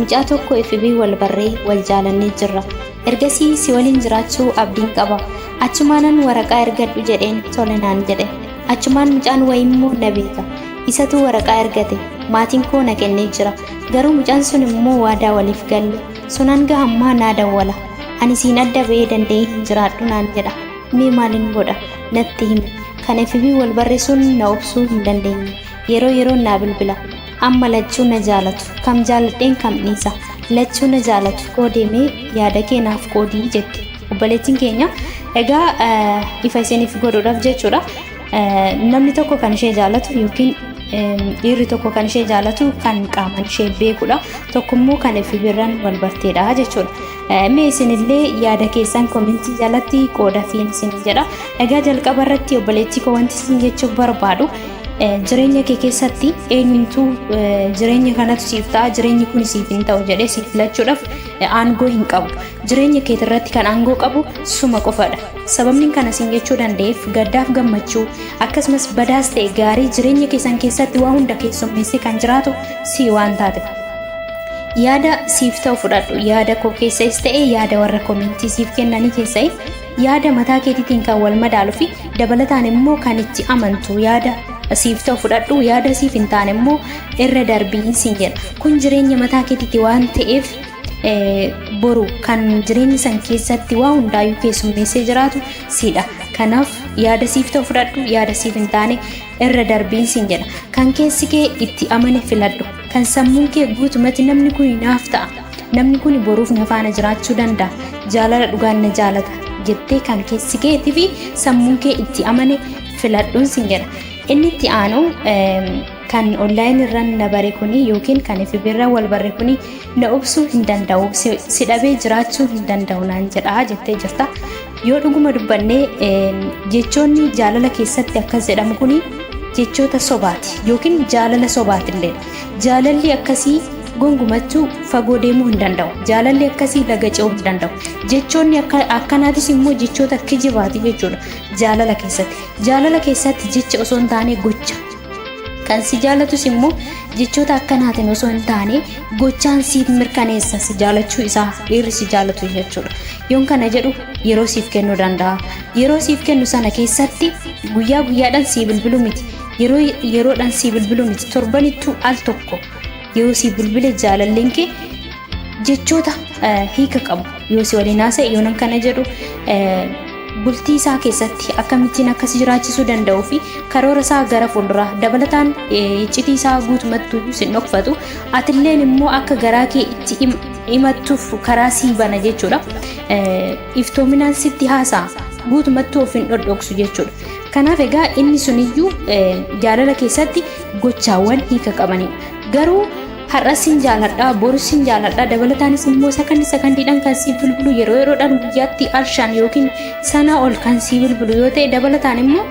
Mucaa tokko FB wal barree wal jaalannee jirra. Ergasii si waliin jiraachuu abdiin qaba. Achumaanan waraqaa ergadhu jedheen tole naan jedhe. Achumaan mucaan wayimmoo na beeka. Isatu waraqaa ergate. Maatiin koo na kennee jira. Garuu mucaan sun immoo waadaa waliif galle. Sun hanga ammaa naa dawwala. Ani siin adda ba'ee danda'ee hin jiraadhu naan jedha. Mee maalin godha? Natti himi. Kan FB wal barre sun na obsuu hin dandeenye. Yeroo yeroon naa bilbila. Amma lachuu na jaalatu. Kam jaaladheen kam dhiisa. Lachuu na jaalatu. Koo deemee yaada kee naaf qoodii jette. Obboleettiin keenya egaa ifa isiniif godhuudhaaf jechuudha. Namni tokko kan ishee jaalatu yookiin dhiirri tokko kan ishee jaalatu kan qaamaan ishee beekudha. Tokkommoo kan FB irraan wal barteedha jechuudha. Mee isinillee yaada keessan komentii jalatti qoodafiin isin jedha. Egaa jalqaba irratti obboleettii koo wanti isin jechuuf barbaadu, jireenya kee keessatti eenyumtuu jireenya kanatu siif ta'a, jireenyi kun siif hin ta'u jedhee siif filachuudhaaf aangoo hin qabu. Jireenya kee irratti kan aangoo qabu suma qofadha. Sababni kana siin jechuu danda'eef, gaddaaf gammachuu akkasumas badaas ta'e gaarii jireenya keessan keessatti waa hunda keessummeessee kan jiraatu si waan taateef. Yaada siif ta'u fudhadhu. Yaada koo keessas ta'e yaada warra komentii siif kennanii keessa'e, yaada mataa keetiitiin kan wal madaaluu fi dabalataan immoo kan itti amantu yaada siif ta'u fudhadhu, yaada siif hin taane immoo irra darbii siin jedha. Kun jireenya mataa keetiiti waan ta'eef, boru kan jireenya san keessatti waa hundaayyuu keessummeessee jiraatu siidha. Kanaaf yaada siif ta'u fudhadhu, yaada siif hin taane irra darbiin siin jedha. Kan keessi kee itti amane filadhu. Kan sammuun kee guutumatti namni kun naaf ta'a, namni kun boruuf na faana jiraachuu danda'a, jaalala dhugaan na jaalata jettee kan keessi keetii fi sammuun kee itti amane filadhuun siin jedha. Inni itti aanu, kan online irraan na bare kuni yookiin kan FB irra wal barre kuni na obsuu hin danda'u, si dhabee jiraachuu hin danda'u naan jedha jettee jirta. Yoo dhuguma dubbannee, jechoonni jaalala keessatti akkas jedhamu kuni jechoota sobaati yookiin jaalala sobaatillee. Jaalalli akkasii gongumattuu fagoo deemuu hin danda'u. Jaalalli akkasii laga ce'uu hin danda'u. Jechoonni akkanaatis immoo jechoota kijibaati jechuudha jaalala keessatti. Jaalala keessatti jecha osoo hin taane gocha. Kan si jaalatus immoo jechoota akkanaatiin osoo hin taane gochaan siif mirkaneessa si jaalachuu isaa, dhiirri si jaalatu jechuudha. Yoon kana jedhu, yeroo siif kennuu danda'a. Yeroo siif kennu sana keessatti guyyaa guyyaadhaan sii bilbilu miti. Yeroo yeroodhaan sii bilbilu miti. Torbanittuu al tokko yeroo sii bilbile, jaalalleen kee jechoota hiika qabu yoo si waliin haasa'e, yoonan kana jedhu, bultii isaa keessatti akkamittiin akkas jiraachisuu danda'uu fi karoora isaa gara fuulduraa, dabalataan iccitii isaa guutumattuu sin dhokfatu, atilleen immoo akka garaa kee itti himattuuf karaa sii bana jechuudha. Iftoominaan sitti haasa'a, guutumattuu of hin dhodhoksu jechuudha. Kanaaf egaa inni suniyyuu jaalala keessatti gochaawwan hiika qabanidha. Garuu har'a sin jaaladha, boru sin jaaladha, dabalataanis immoo sakandii sakandiidhaan kan sii bilbilu, yeroo yeroodhaan guyyaatti al 5 yookiin sanaa ol kan sii bilbilu yoo ta'e, dabalataan immoo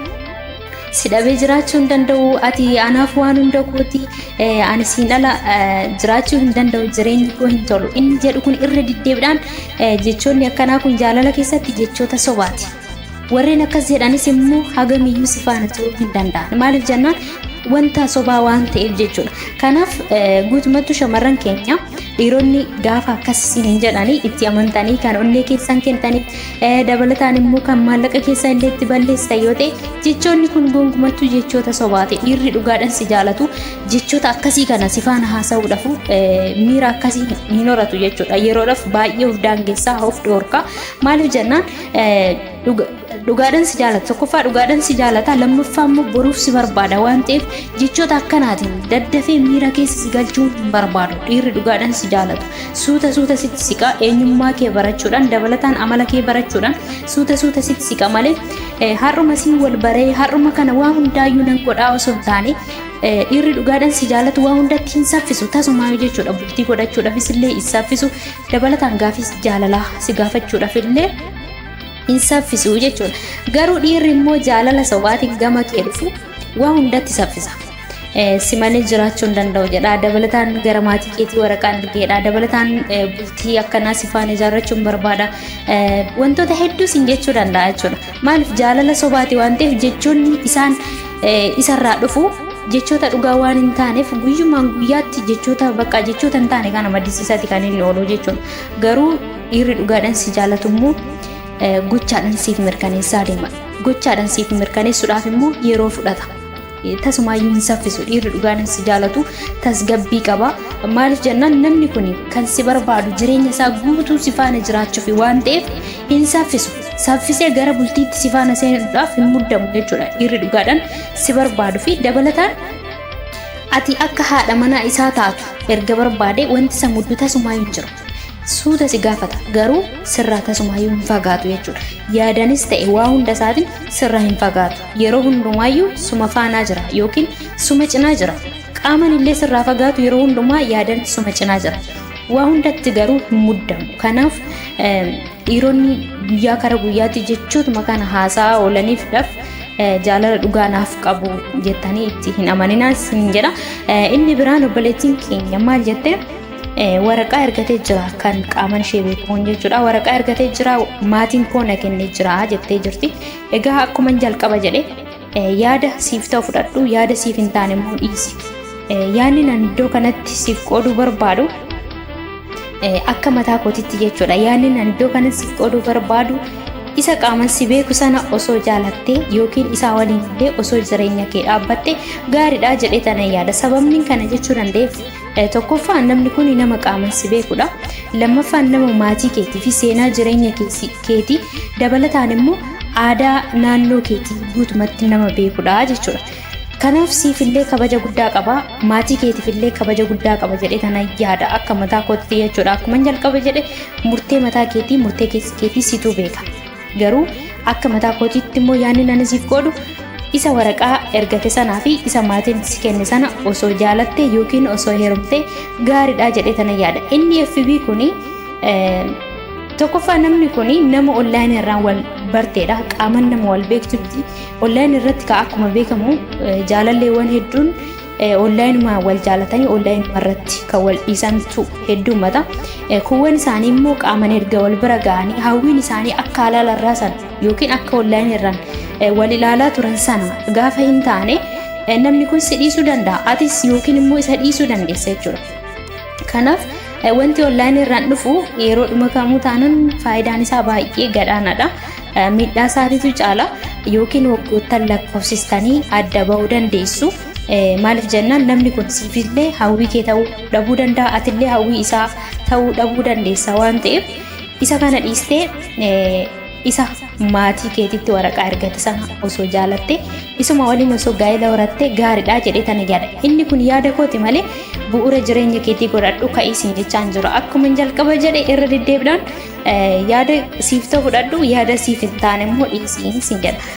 si dhabee jiraachuu hin danda'u, ati anaaf waan hunda kooti, ani siin ala jiraachuu hin danda'u, jireenyi koo hin tolu inni jedhu kun, irra deddeebiidhaan jechoonni akkanaa kun jaalala keessatti jechoota sobaati. Warreen akkas jedhanis immoo hagamiyyuu si faana turuu hin danda'an. Maaliif jennaan, wanta sobaa waan ta'eef jechuudha. Kanaaf guutummattuu shamarran keenya, dhiironni gaafa akkas isiniin jedhanii itti amantanii kan onnee keessan kennitanii, dabalataan immoo kan maallaqa keessan illee itti balleessitan yoo ta'e, jechoonni kun gonkumattuu jechoota sobaati. Dhiirri dhugaadhaan si jaalatu jechoota akkasii kana si faana haasa'uudhaaf miira akkasii hin horatu jechuudha. Yeroodhaaf baay'ee of daangessaa, of dhoorkaa. Maaliif jennaan, dhugaadhaan si jaalata. Tokkoffaa dhugaadhaan si jaalata, lammaffaa immoo boruuf si barbaada waan ta'eef, jechoota akkanaatiin daddafee miira keessa si galchuu hin barbaadu. Dhiirri dhugaadhaan si jaalatu suuta suuta sitti siqa, eenyummaa kee barachuudhaan, dabalataan amala kee barachuudhaan suuta suuta sitti siqa malee, har'uma siin wal baree har'uma kana waa hundaayyuu nan godhaa osoo hin taane, dhiirri dhugaadhaan si jaalatu waa hundatti hin saffisu tasumaa jechuudha. Bultii godhachuudhaafis illee hin saffisu, dabalataan gaafis jaalalaa si gaafachuudhaaf illee hin saffisu jechuudha. Garuu dhiirri immoo jaalala sobaatiin gama kee dhufu waa hundatti saffisa. Si malee jiraachuu hin danda'u jedha. Dabalataan gara maatii keetii waraqaan ergeedha. Dabalataan bultii akkanaa si faana ijaarrachuun barbaada. Wantoota hedduu sin jechuu danda'a jechuudha. Maaliif? Jaalala sobaati waan ta'eef, jechoonni isaan isarraa dhufu Jechoota dhugaa waan hin taaneef guyyumaan guyyaatti jechoota bakka jechoota hin taane kana maddisiisaati kan inni oolu jechuudha. Garuu dhiirri dhugaadhaan si jaalatu immoo gochaadhaan siif mirkaneessaa deema. Gochaadhaan siif mirkaneessuudhaaf immoo yeroo fudhata. Tasumaayyuu hin saffisu. Dhiirri dhugaadhaan si jaalatu tasgabbii qaba. Maaliif jennaan, namni kun kan si barbaadu jireenya isaa guutuu si faana jiraachuuf waan ta'eef hin saffisu. Saffisee gara bultiitti si faana seenuudhaaf hin muddamu jechuudha. Dhiirri dhugaadhaan si barbaadu fi dabalataan ati akka haadha manaa isaa taatu erga barbaade wanti isa muddu tasumaayyuu hin jiru. Suuta si gaafata, garuu sirraa tasumaayyuu hin fagaatu jechuudha. Yaadanis ta'e waa hunda isaatiin sirraa hin fagaatu. Yeroo hundumaayyuu suma faanaa jira yookiin suma cinaa jira. Qaaman illee sirraa fagaatu, yeroo hundumaa yaadan suma cinaa jira. Waa hundatti garuu hin muddamu. Kanaaf dhiironni guyyaa kara guyyaatti jechootuma kana haasa'aa oolaniifidhaaf jaalala dhugaa naaf qabu jettanii itti hin amaninaa sin jedha. Inni biraan obboleettiin keenya maal jettee, waraqaa ergatee jira, kan qaaman ishee beekuun jechuudha. Waraqaa ergatee jira, maatiin koo na kennee jira jettee jirti. Egaa akkuma jalqaba jedhe, yaada siif ta'u fudhadhu, yaada siif hin taane immoo dhiisi. Yaadni nan iddoo kanatti siif qooduu barbaadu akka mataa kootitti jechuudha. Yaadni nan iddoo kanatti siif qooduu barbaadu, isa qaaman si beeku sana osoo jaalattee yookiin isaa waliin illee osoo jireenya kee dhaabbatte gaariidha jedhee tana yaada. Sababni kana jechuu danda'eef, tokkoffaan namni kun nama qaaman si beekudha. Lammaffaan nama maatii keetii fi seenaa jireenya keetii, dabalataan immoo aadaa naannoo keetii guutumatti nama beekudha jechuudha. Kanaaf siif illee kabaja guddaa qaba, maatii keetiif illee kabaja guddaa qaba jedhee tana yaada akka mataa kootti jechuudha. Akkuma jalqaba jedhe, murtee mataa keetii, murtee keetii situu beeka. Garuu akka mataa kootiitti immoo yaadni nani siif godhu, isa waraqaa ergate sanaa fi isa maatiin si kenne sana osoo jaalatte yookiin osoo heerumte gaariidha jedhee tana yaada. Inni FB kuni, tokkoffaa namni kuni nama online irraan wal barteedha. Qaaman nama wal beektu miti. Online irratti ka akkuma beekamu jaalalleewwan hedduun onlineuma wal jaalatanii onlineuma irratti kan wal dhiisantu heddummata. Kuuwwan isaanii immoo qaaman erga wal bira ga'anii hawwiin isaanii akka halaalarraa sana yookiin akka online irraan wal ilaalaa turan sana gaafa hin taane, namni kun si dhiisuu danda'a. Atis yookiin immoo isa dhiisuu dandeessa jechuudha. Kanaaf wanti online irraan dhufu yeroo dhuma kamuu taanaan faayidaan isaa baay'ee gadaanaadha. Miidhaa isaatiitu caala, yookiin waggoottan lakkoofsistanii adda bahuu dandeessu. Maaliif jennaan, namni kun siifillee hawwii kee ta'uu dhabuu danda'a, atillee hawwii isaa ta'uu dhabuu dandeessa waan ta'eef, isa kana dhiistee isa maatii keetitti waraqaa ergate sana osoo jaalatte, isuma waliin osoo gaa'ela horatte gaariidha jedhee tana yaada. Inni kun yaada kooti malee bu'uura jireenya keetii godhadhu ka'ii siin jechaan jiru. Akkuma jalqaba jedhe, irra deddeebiidhaan yaada siif ta'u fudhadhu, yaada siif hin taane immoo dhiisii siin jedha.